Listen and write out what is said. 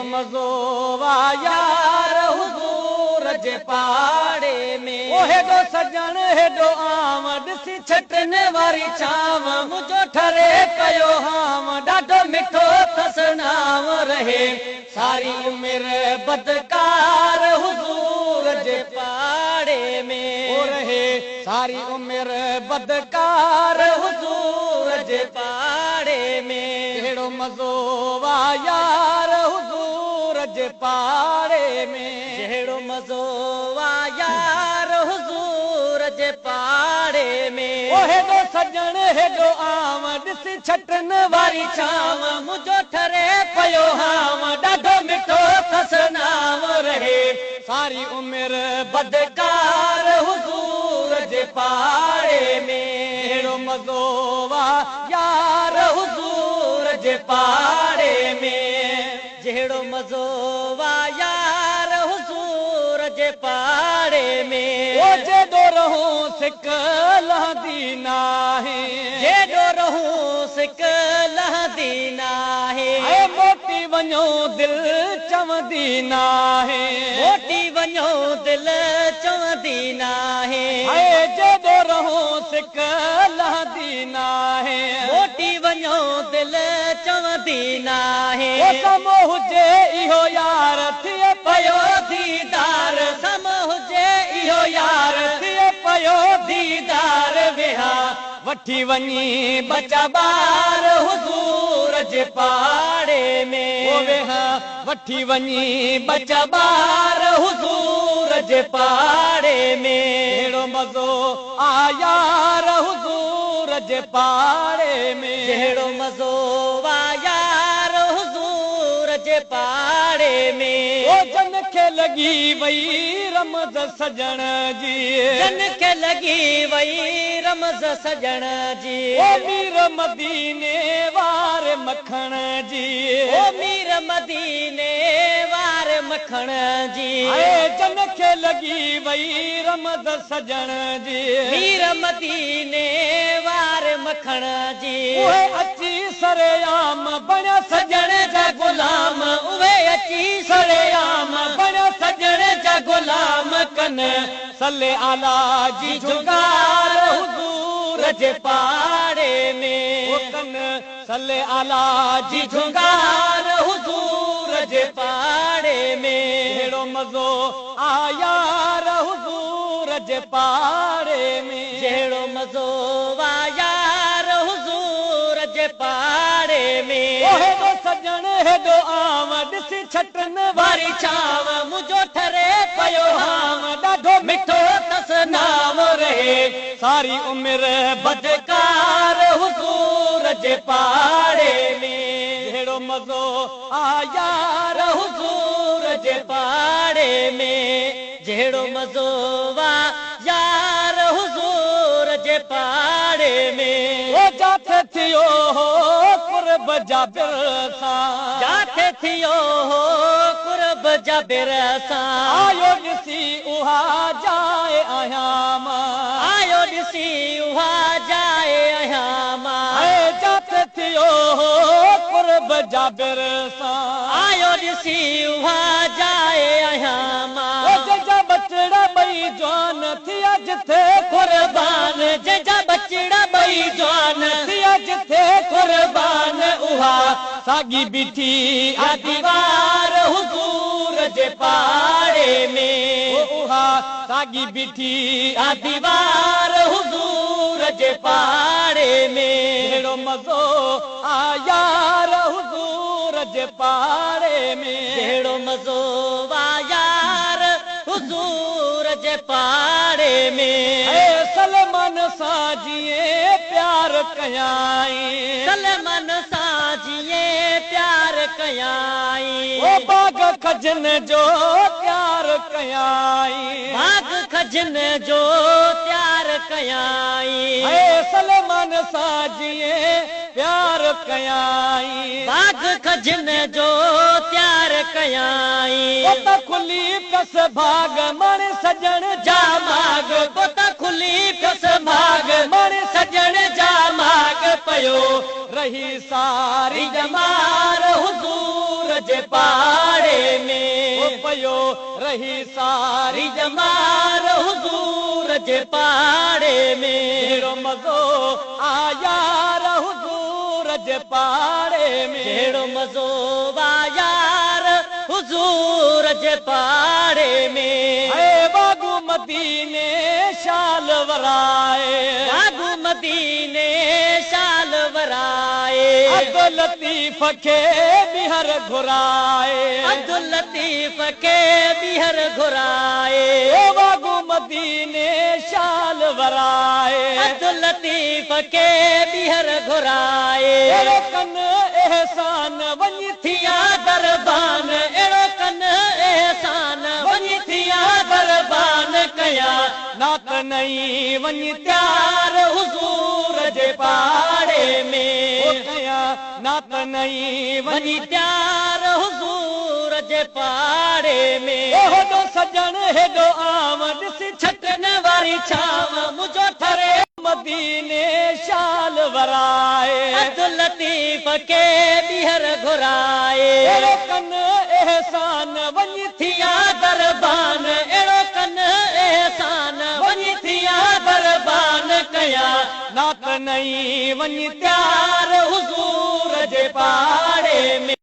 जहिड़ो मज़ो आ यार हुज़ूर जे पाड़े में। ओ हेॾो सजण हेॾो आम ॾिसी छटन वारी छांव मुंहिंजो ठरे पियो हांव ॾाढो मिठो अथसि नाम रहे सारी उमिरि बदकार हुज़ूर जे पाड़े में। ओ रहे सारी उमिरि बदकार हुज़ूर जे पाड़े में। कहिड़ो मज़ो आ यार हुज़ूर जे पाड़े में। जहिड़ो मज़ो आ यार हुज़ूर जे पाड़े में। ओ हेॾो सजण हेॾो आम ॾिसी छटन वारी छांव मुंहिंजो ठरे पियो हांव ॾाढो मिठो अथसि नाम रहे सारी उमिरि बदकार हुज़ूर जे पाड़े में। कहिड़ो मज़ो आ यार हुज़ूर जे पाड़े में। जहिड़ो मज़ो आ यार हुज़ूर जे पाड़े में। ओ जेॾो रहूं सिक लहंदी नाहे। जेॾो रहूं सिक लहंदी नाहे। ऐं मोटी वञो दिलि चवंदी नाहे। मोटी वञो दिलि चवंदी नाहे। ऐं जेॾो रहूं सिक लहंदी नाहे। मोटी वञो दिलि चवंदी नाहे। ओ समो हुजे इहो यार थिए पियो दीदार। समो हुजे इहो यार थिए पियो दीदार। वेहा वठी वञी बचा ॿार हुज़ूर जे पाड़े में। ओ वेहा वठी वञी बचा ॿार हुज़ूर जे पाड़े में। कहिड़ो मज़ो आ यार हुज़ूर जे पाड़े में। जहिड़ो मज़ो आ यार हुज़ूर जे पाड़े में। ओ जन खे लॻी वई रमज़ सजण जी। जन खे लॻी वई रमज़ सजण जी। ओ मीर मदीने वारे मखण जी। ओ मीर मदीने वारे मखण जी। ऐं जन खे लॻी वई रमज़ सजण जी। मीर मदीने वारे मखण जी। उहे अची सरेआम बणिया सजण जा गुलाम। उहे अची सरेआम बणिया सजण जा गुलाम। कन सले आला जी झुंगार हुज़ूर जे पाड़े में। ओ कन सले आला जी झुंगार हुज़ूर जे पाड़े में। कहिड़ो मज़ो आ यार हुज़ूर जे पाड़े में। जहिड़ो मज़ो आ यार हुज़ूर जे पाड़े में। ओ हेॾो सजण हेॾो आम ॾिसी छटन वारी छांव मुंहिंजो ठरे पियो हांव ॾाढो मिठो अथसि नाम रहे सारी उमिरि बदकार हुज़ूर जे पाड़े में। जहिड़ो मज़ो आ यार हुज़ूर जे पाड़े में। जहिड़ो मज़ो आ यार हुज़ूर जे पाड़े में। ओ जाथे थियो हो कुर्ब जाबिर सां। जाथे थियो हो कुर्ब जाबिर सां। आयो ॾिसी उहा जाए आहियां मां। आयो ॾिसी उहा जाए आहियां मां। ऐं जाथे थियो हो कुर्ब जाबिर सां। आयो ॾिसी उहा जाए आहियां मां। ओ जंहिंजा बचड़ा ॿई जवान थिया जिथे कुर्बान। जंहिंजा बचड़ा ॿई जवान थिया जिथे कुर्बान। उहा साॻी बीठी आ दीवार हुज़ूर जे पाड़े में। उहा साॻी बीठी आ दीवार हुज़ूर जे पाड़े में। कहिड़ो मज़ो आ यार हुज़ूर जे पाड़े में। जहिड़ो मज़ो आ यार हुज़ूर जे पाड़े में। ऐं सलमान सां जीअं प्यार कयाई। सलमान सां जीअं प्यार कयाई। ओ बाग खजन जो प्यार कयाई। बाग खजन जो प्यार कयाई। ऐं सलमान सां जीअं प्यार कयाई। बाग खजन जो प्यार कयाई। पोता खुली पियसि भाग माणे सजण जा माग। पोता खुली पियसि भाग माणे सजण जा माग। पियो रही सारी ॼमार हुज़ूर जे पाड़े। پيو رهي ساري ڄمار حضور جي پاڙي ۾. جهڙو مزو آ يار حضور جي پاڙي ۾. جهڙو مزو آ يار حضور جي پاڙي ۾. اي واڳون مديني شال ورائي. واڳون مديني شال ورائي. عبدل لطيف کي ٻيهر گهرائي. عبدل لطيف کي ٻيهر گهرائي. واڳون مديني شال ورائي. عبدل لطيف کي ٻيهر گهرائي. اهڙو ڪن احسان وڃي ٿيا دربان. اهڙو ڪن احسان وڃي ٿيا دربان. ڪيا نات نئي وڃي تيار حضور جي پاڙي ۾. ڪيا نات نئي وڃي تيار حضور جي پاڙي ۾. هيڏو سڄڻ هيڏو آم ڏسي ڇٽن واري ڇانو منهنجو ٺري. مديني شال ورائي. عبدل لطيف کي ٻيهر گهرائي. اهڙو ڪن احسان وڃي ٿيا دربان. اهڙو ڪن احسان وڃي ٿيا دربان. ڪيا نات نئي وڃي تيار حضور جي پاڙي ۾.